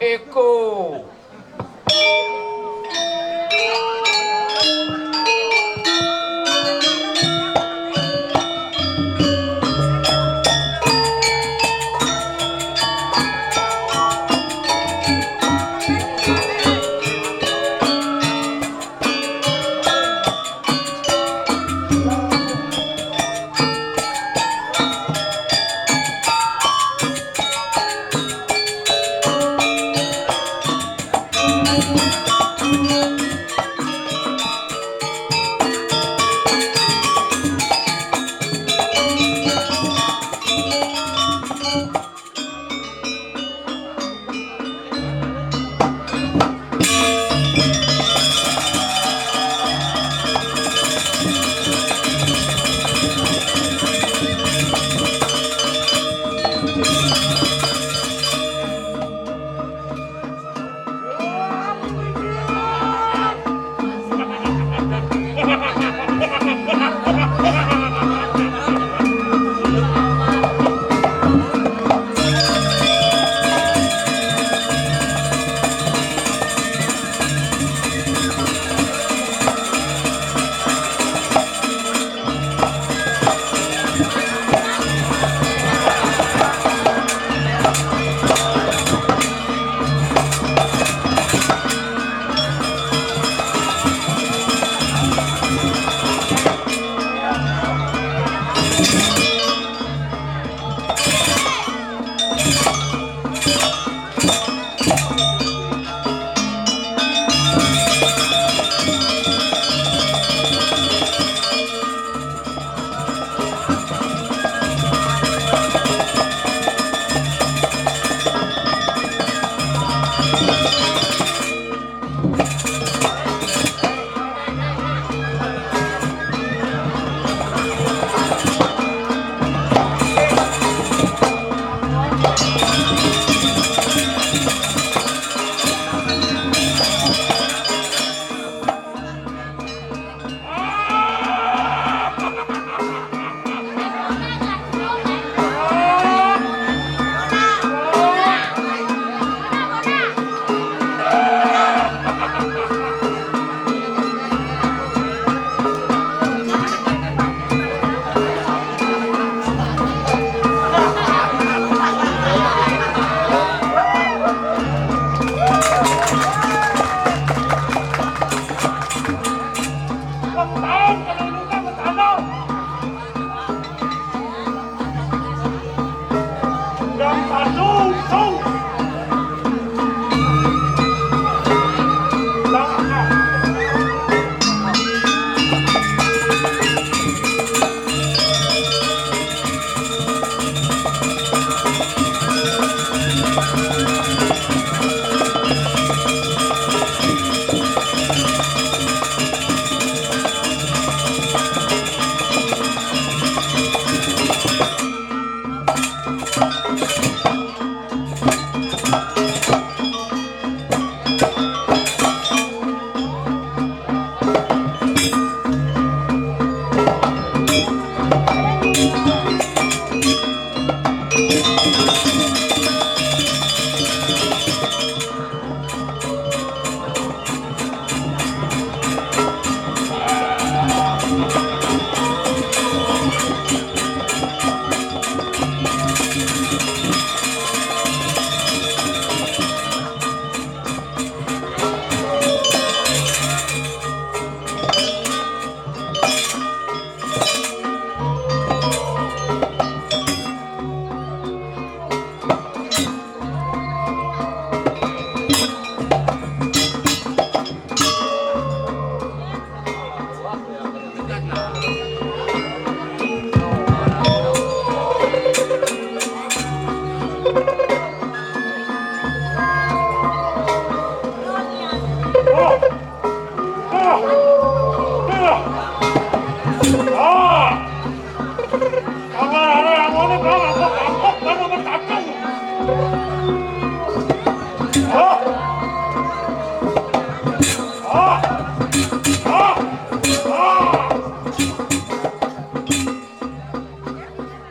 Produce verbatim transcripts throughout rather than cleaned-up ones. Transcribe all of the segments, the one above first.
Eko.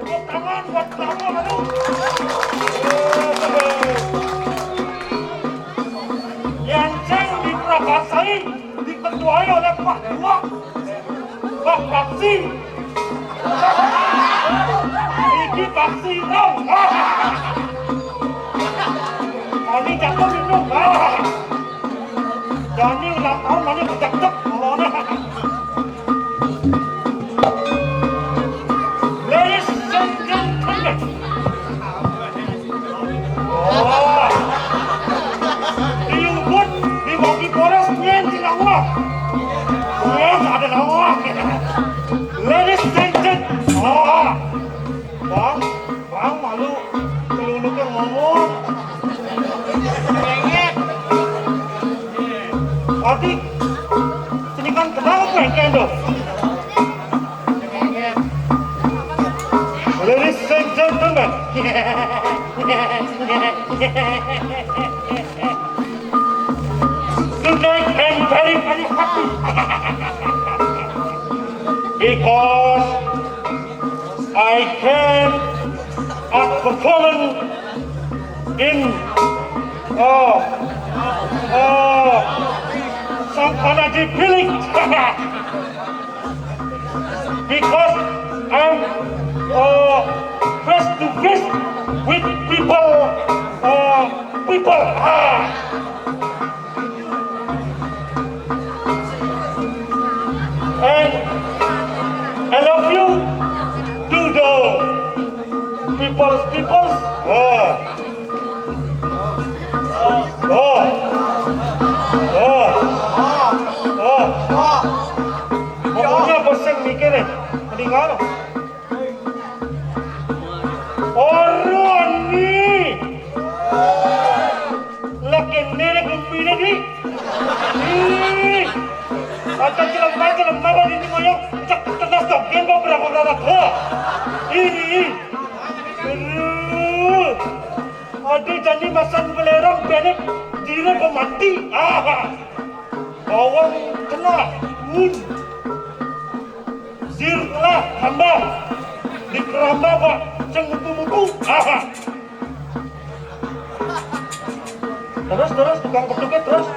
Tepuk tangan buat Bravo, aduh. Wah, wah, paksi. Iki paksi, Om. Mani jatuh minum. Jani ulang tahun, mani kejek-kejek, ngomongnya. Ladies and gentlemen. Oh. Diubut, dibagi boros, nyen, sing Allah. Nyen, ada Allah. Ladies and gentlemen. Oh. Bang, bang, malu. Keluluknya ngomong. Ati, sini kan kenal apa yang kendo? Ladies and gentlemen, tonight I'm very, very happy because I can a performance in uh, uh, Sangkanaji village because I'm uh, face to face with people, uh, people. Ah. And I love you to the people's peoples. Ah. Oh. Oh. Oh. Ngomongnya apa sih mikirnya? Mendingan. Orang ni. Laki nenek gembira di. Ih. Ada jelema-jelema pada ini moyo. Cek tenas dogen kok berapa berapa. Ha. Ini. Aduh. Aduh, jadi masan belerang benek diri pemati. Ah. Bawang kena. Mun. Sir telah hamba dikeramba, Pak, sing mupu-mupu. Aha. Terus, terus, tukang petuknya terus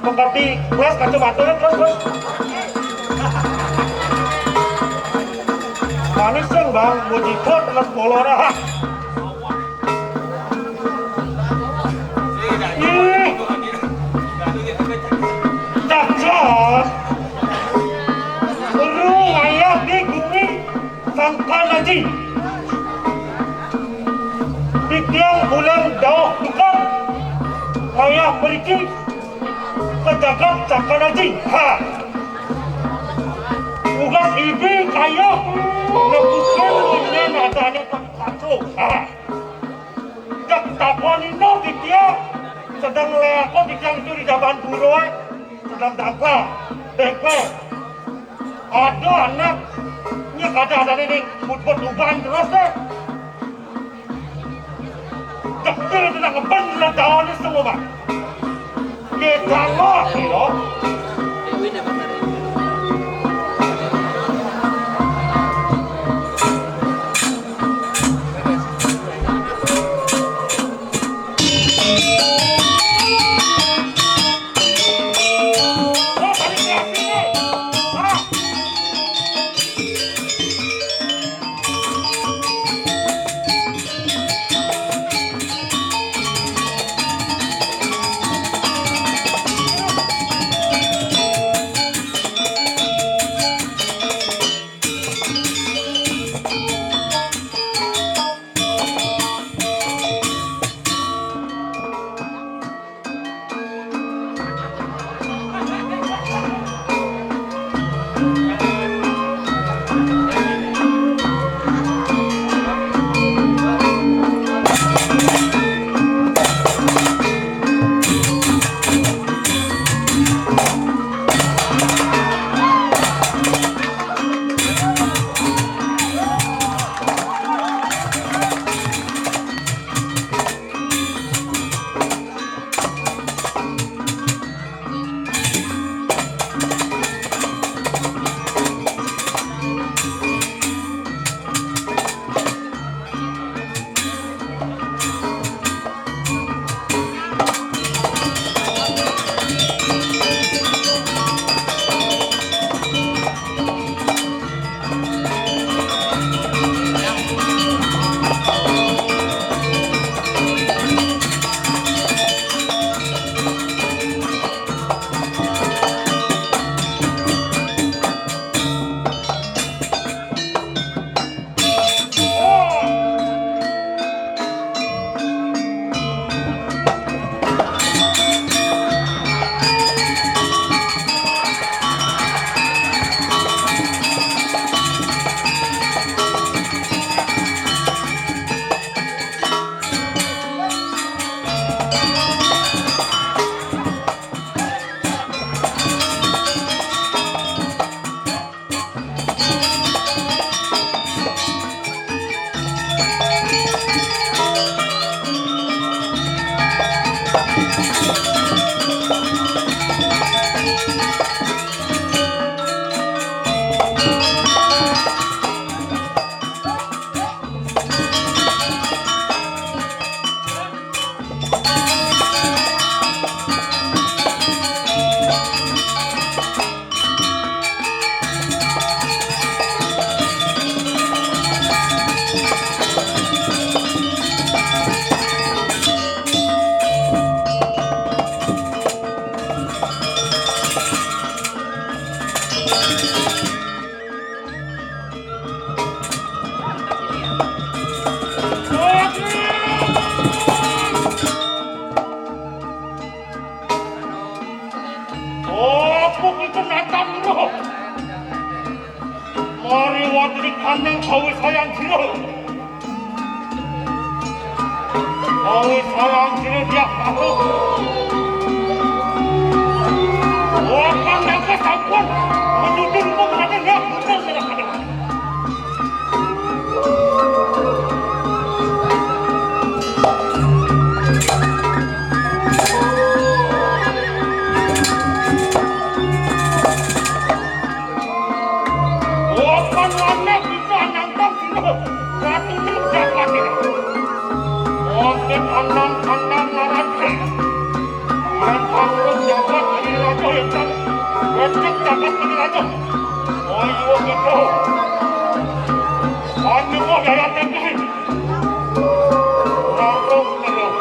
mengganti kelas kacamata terus, terus. Manis yang bang, mau jipot, terus bolora. Ih, cacah. Urung ayah di gumi sangkan aji. Titiang ulang dauh tukang ayah beriki pejagat sangkan aji. Ha. Tugas ibi kayo nepukin lunen adane tak satu. Ha. Cek takon ino Ditya, sedang leko Ditya itu di jaban pura, eh. Sedang dangkal, dengkal. Ada anak, nya kada ada ning mutmut uban terus, eh. Cek itu nak ngeben lah daun itu semua, Bang. Kita mah, you know. Salam sini dia masuk. Wah, kan yang sampun menuju rumah Raden ya. Betul, betul, betul. Opan lanang bisa nantang sino. Ratu ini dapat ini. Open anang-anang narati. Yang panggung jabat ini raja yang tak. Wajib jabat ini raja. Oh, iya, gitu. Anu, oh, daya tinggi. Ratu terus.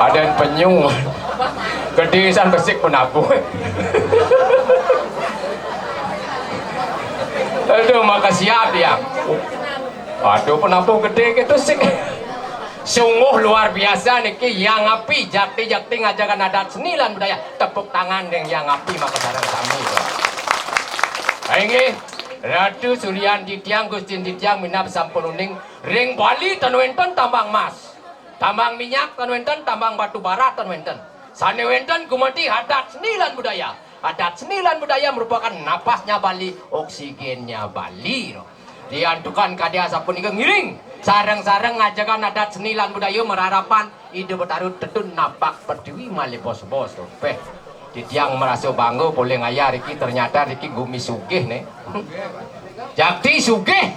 Ada penyu. Gedé san besik penabuh. Aduh, makasih ya. Aduh, penabuh gedé gitu sik. Sungguh luar biasa niki Hyang Api, jakti-jakti ngajagang adat seni lan budaya. Tepuk tangan ring Hyang Api maka sareng sami. Inggih, Ratu Suryan titiang, Gustin titiang minab sampun uning ring Bali ten wénten tambang emas, tambang minyak ten wénten, tambang batu bara ten wénten. Sané wénten gumanti adat seni lan budaya. Adat seni lan budaya merupakan napasnya Bali, oksigennya Bali. Diantukan kadi asapunika ngiring sareng-sareng ngajagang adat seni lan budaya mararapan Ida Betara tetun napak pertiwi malih bos-bos. Péh, titiang marasa bangga polih ngayah riki, ternyata riki gumi sugih né. Jakti sugih.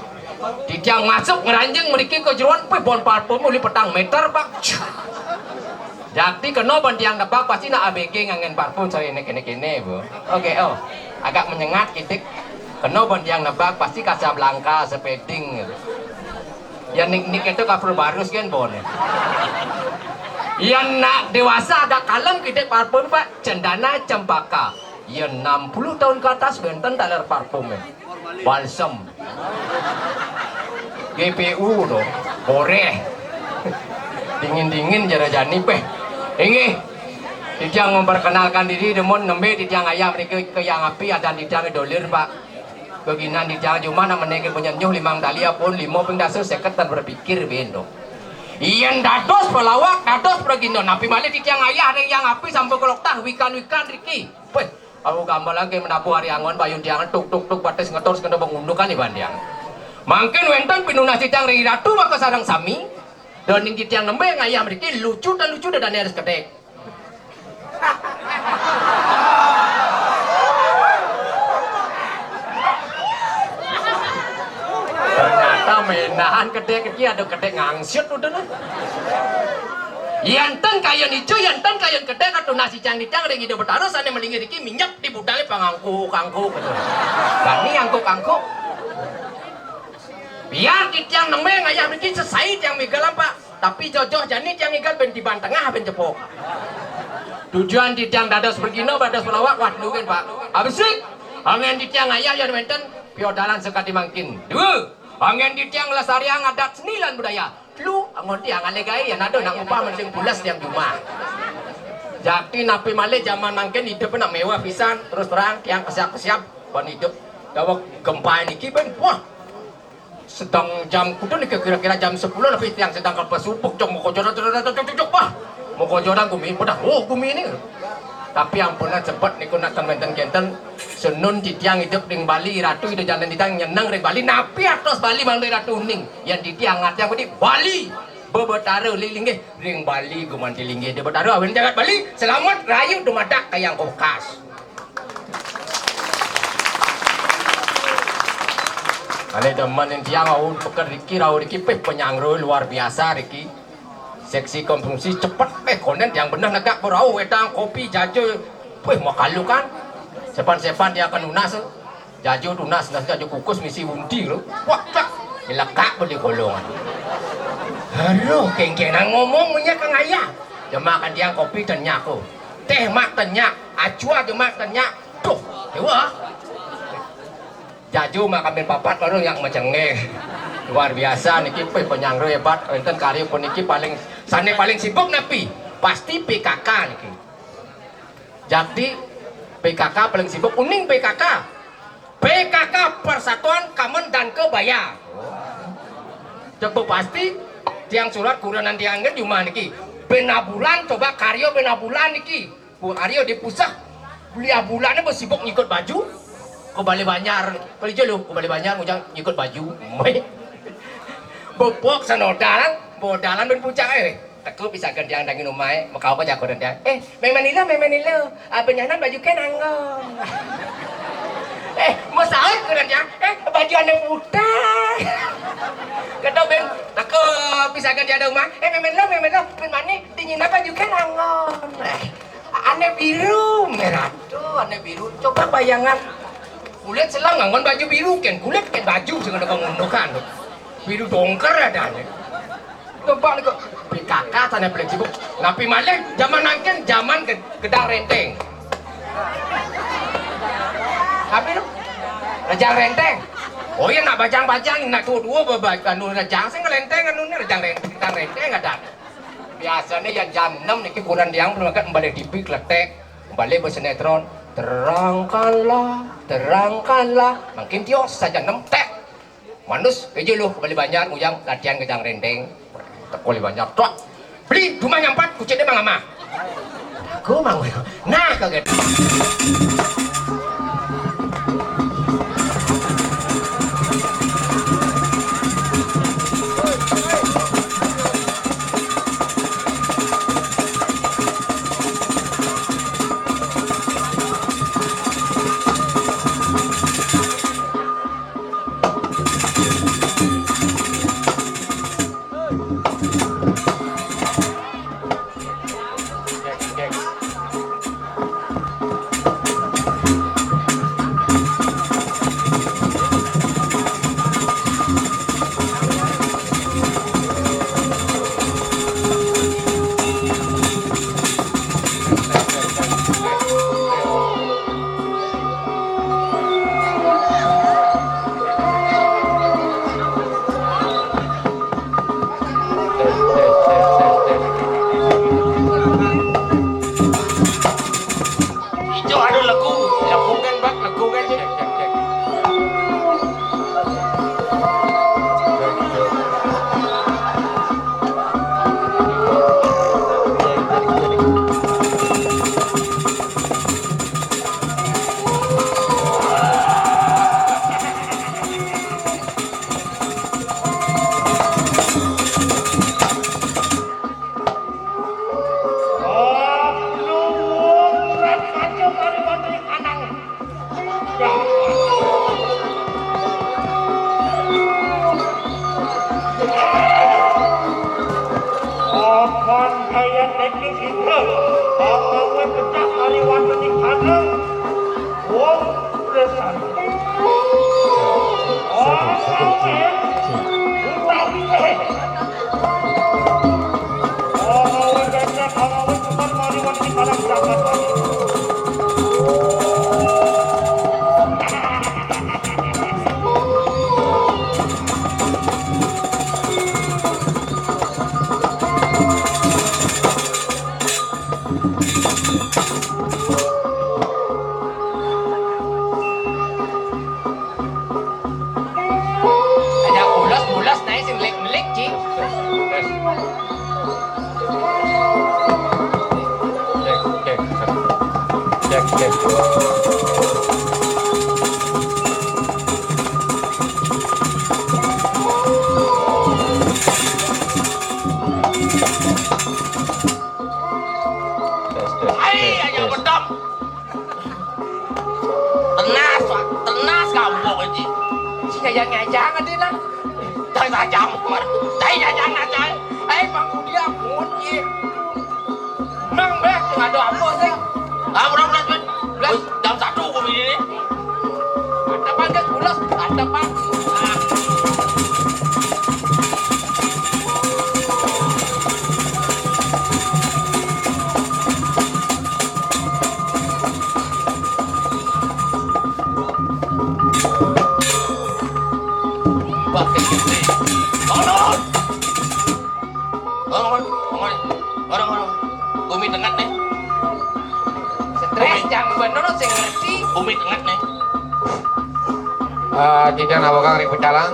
Titiang masuk ngranjing mriki ka jeroan, péh, bon parfum uli petang méter, Pak. Jakti kena ban tiang nebak pasti nak A B G nganggén parfum saya ini, ini, ini, Bu. Oke, oh. Agak menyengat kidik. Kena ban tiang nebak, pasti Casablanca, Spedding gitu. Ya, nik-nik itu kapur barus kan, bon. Ya, nak dewasa agak kalem kidik parfum, Pak. Cendana, cempaka. Ya, enam puluh tahun ke atas, benten taler parfumnya. Balsem. G P U dong. Boreh. Dingin-dingin jara jani, peh. Inggih. Titiang memperkenalkan diri, demen nembe titiang ayah mereka ke yang api, adan titiang dolir, Pak. Keginan titiang cuma nak menaiki penyenjuh limang tali apun lima ping dasa seket dan berpikir bendo. Yen dados pelawak, dados pregino, napi malih titiang ayah ring yang api sampun keloktah wikan-wikan riki. Weh, aku gambar lagi menabuh hari angon bayun tiang tuk tuk tuk batis ngetor sekena bengundukan iban tiang. Mangkin wenten pinunas titiang ring ratu maka sareng sami, dan ning titiang nembe ngayah mriki lucu dan lucu dadane harus kedek. Ternyata menahan kedek iki ada kedek ngangsiut udah lah. Yanten kayun ijo, yanten kayun kedek, tunas icang dicang ring Ida Betara sane melinggih iki minyep di budale pangangkuk-angkuk gitu. Bani angkuk-angkuk. Biar titiang nembe ngayah mriki sesai tiang migalan, Pak. Tapi jojoh jani tiang migal ben tiban tengah ben cepok. Tujuan titiang dados pregino, dados pelawak, wah nungguin, Pak. Abesik. Angin titiang ngayah yan wenten piodalan sekadi mangkin. Dua. Angin titiang nglestariang adat seni lan budaya. Telu. Anggon tiang ale gae yan ada nak ngupah mensing pules tiang jumah. Jati napi malih jaman mangkin idup nak mewah pisan, terus terang tiang kesiap-kesiap ban idup. Daweg gempa niki ben, wah, sedang jam kudu niki kira-kira jam sepuluh lebih tiang sedang ke pesupuk jong moko joran joran joran joran joran, wah, moko joran gumi pedah, oh, gumi ini. Tapi ampunan sebet niku nak ten wenten kenten senun titiang idup ring Bali, ratu ida jalan titiang nyeneng ring Bali, napi atos Bali mangda ratu uning. Yan titiang ngatiang budi Bali bebetara lilinggih ring Bali gumanti linggih di betara awin jagat Bali. Selamat rayu dumadak kayang kokas. Ane demen tiang au peken riki rau riki peh penyangro luar biasa riki. Seksi konsumsi cepet peh konden tiang beneh negak berau wedang kopi jaja peh makalu kan. Sepan-sepan tiang akan nunas. Jajo tunas, tunas jajo kukus misi unti lo. Wah, cak. Dilekak beli golongan. Aduh, kengkenan ngomong punya kang ayah. Jemak kan tiang kopi tenyak ko. Teh mak tenyak, acua jemak tenyak. Tuh, dewa. Jajo mak ambil papat baru yang macengeh. Luar biasa niki, peh penyangro hebat. Enten karya puniki paling sane paling sibuk napi? Pasti P K K niki. Jakti P K K paling sibuk, uning P K K. P K K Persatuan Kamen dan Kebaya. Coba pasti tiang surat kurenan tiang kan cuma niki. Bena bulan coba karya bena bulan niki. Bu karya di pusat. Beli bulannya bersibuk nyikut baju. Ke Bali Banjar, beli jelo ke Bali Banjar ngujang nyikut baju. Bepok sanodalan, bodalan ben pucak eh. Teka pisagan tiang dangin umai, makau ka jago dan tiang. Eh, memang nila, memang nila. Ah, penyanan baju kan anggon. Eh, masalah ku dan tiang. Eh, baju ane putih. Kata ben, teka pisagan tiang ada umai. Eh, memang nila, memang nila. Ben mani, dingin apa baju kan anggon. Eh, ane biru, merah tu, ane biru. Coba bayangan. Kulit selang anggon baju biru, kan kulit kan baju, sing ada pengundukan. Biru dongker adanya. Coba ni kok P K K sana paling sibuk. Napi malih zaman nangkin zaman ke-, gedang renteng. Tapi tu rejang renteng. Oh iya, nak bajang-bajang, nak tua-tua bebaj anu rejang sing renteng anu ni rejang renteng, gedang renteng ada. Biasanya yang jam enam niki kurang diang belum agak balik T V kletek, balik bersinetron. Terangkanlah, terangkanlah. Makin tios saja enam tek. Manus, eja lu beli banjar, ngujang latihan kejang rendeng. Teko li banjar, tok. Beli, rumah nyampat, kucing dia mangama. Aku mang, nah, kaget. Ada ulos-ulos naik sing melik-melik, Ci. Tes. Cek, cek, cek. Cek, cek. Tes, tes, Ai, tes, aja tes. Bedam. Tenas, Pak. Tenas kampung ini. Si ngajang-ngajang ada lah. Cai ngajang, Pak. Cai ngajang, cai. Eh, Bang Budi ampun, ye. Mang, Bang, ada apa sih? Ah, udah, udah, udah. Udah, jam satu gua ini. Ada apa, Bang? Ulas, ada apa? Ah. Wah, kayak gini. Bangun! Bangun, bangun. Bangun, bangun. Bumi tenget nih. Stres, jangan bener, sing ngerti. Bumi tenget nih. Eh, Cican Abakang ring pecalang.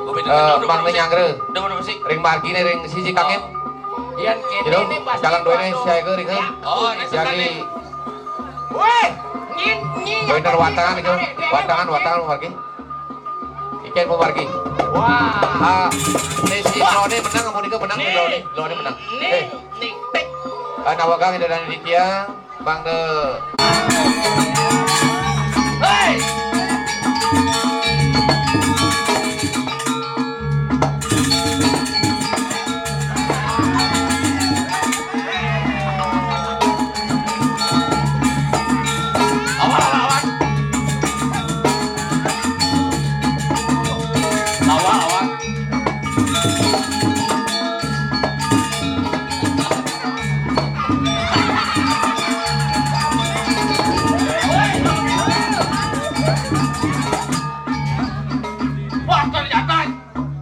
Bumi tenget. Eh, udah, Bang udah, Neng Nyangre. Udah, udah, sih. Ring margi nih, ring sisi kangin. Yan kene ini pasti jalan dua ini, saya ke ring. Ya. Oh, ini jadi setan nih. Weh, nyin, nyin. Bener, watangan itu. Watangan, watangan, margi. Ikan mau margi. Wah. Ah, ini si Lone menang, mau Dika menang, nih. Lone, Lone menang. Nih, eh. Nih, pek. Ah, Nawagang itu dan Ditya, Bang De. Hei. Awas, awas, awas. Awas, awas. Wah, ternyata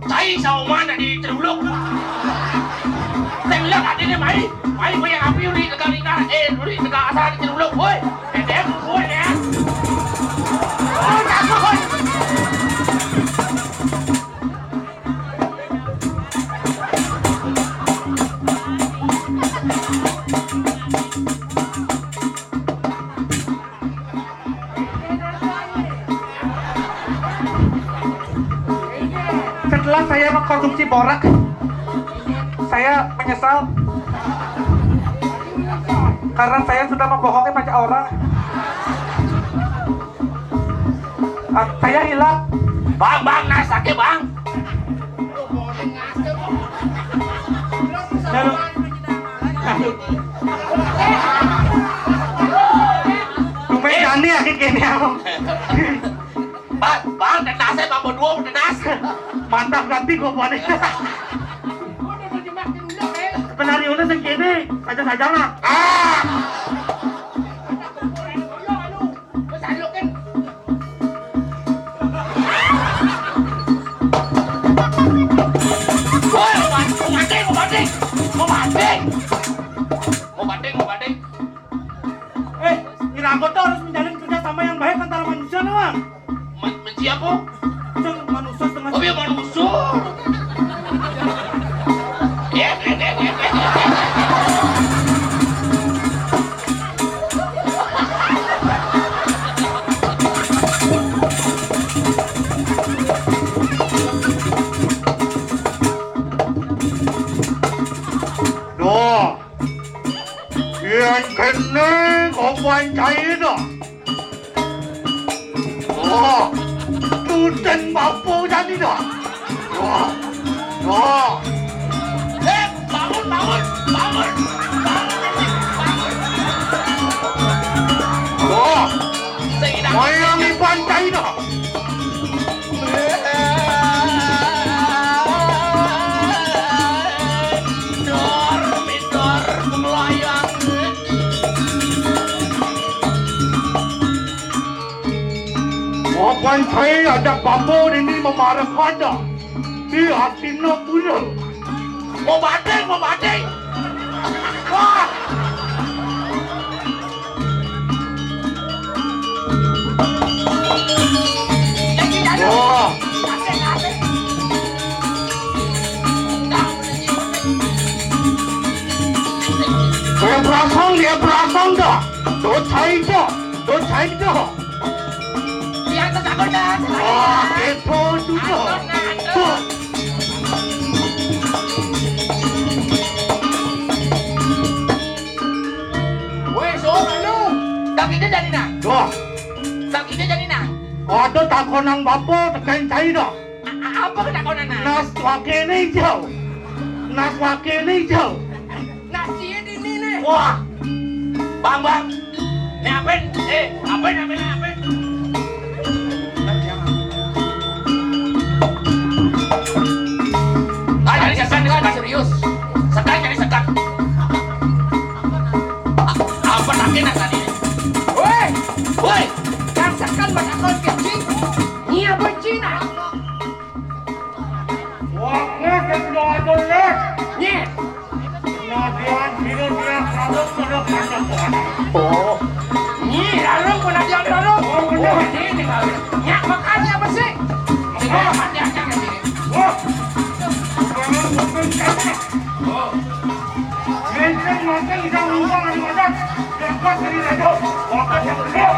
cai saoman di Ceruluk. Saya bilang, "Ada ni, mai. Mai, mai, api uli tegal ina. Eh, uli tegal asal di Ceruluk, woi. Eh, dia, woi, ya." Oh, takut, woi. Setelah saya mengkonsumsi borak, saya menyesal karena saya sudah membohongi banyak orang. Ah, saya hilaf. Bang, bang, nah, sakit, bang. Lalu, lalu. Tumben jani ya, kayak gini, Abang. Bang, bang, tenasnya tambah dua, tenas. Mantap, ganti gua buat ini. Penari udah sing kene, aja saja lah. Ah! Woi, mau banding, mau banding, mau banding, mau banding, mau banding, mau banding. Eh, Irago tuh harus menjalin kerja sama yang baik antara manusia, Bang. Ma-, manusia apa? Ceng, manusia setengah. Oh, iya, manusia. Duh. Yang kene kopan cair dah. Wah, tuten bapa jadi dah. Wah, wah. Eh, bangun, bangun, bangun, bangun, bangun. Wah. Sing Wayang iban China. Dor, midor, melayang. Wapan saya ajak bambu ini memarak kada. Di hati no punya. Mau batik, mau batik. Wah. Wah. Dia berasal, dia berasal dah. Tuh cai dah. Tuh cai dah. Yang tertakut dah. Wah, kepo juga. Weh, so, lu. Dagingnya jadi nah. Wah. Dagingnya jadi nah. Ada takonang bapa tekain cai dah. A-, a-, apa ketakonan nah? Nas wakene hijau. Nas wakene hijau. Nasi ini nih. Wah. Bang, bang. Ini apa? Eh, apa, apa, apa? Ah, jadi setan, setan serius. Setan jadi setan. Apa lagi nak tadi? Woi, woi, yang setan matakon kecil. Iya, bencina. Wah, nggak ada doa tuh. Nyet. Nah, dia, dia, dia, kalau, kalau, kalau, kalau. Oh. Ih, lalu pun ada yang lalu. Oh, bener. Oh, ini nih kawin. Ya, makanya apa sih? Ini mati aja kan ini. Wah. Jangan ngomong kayak. Oh. Ngenteng, ngenteng, bisa ngomong, ada, ada. Dapat dari radio. Wah, ada.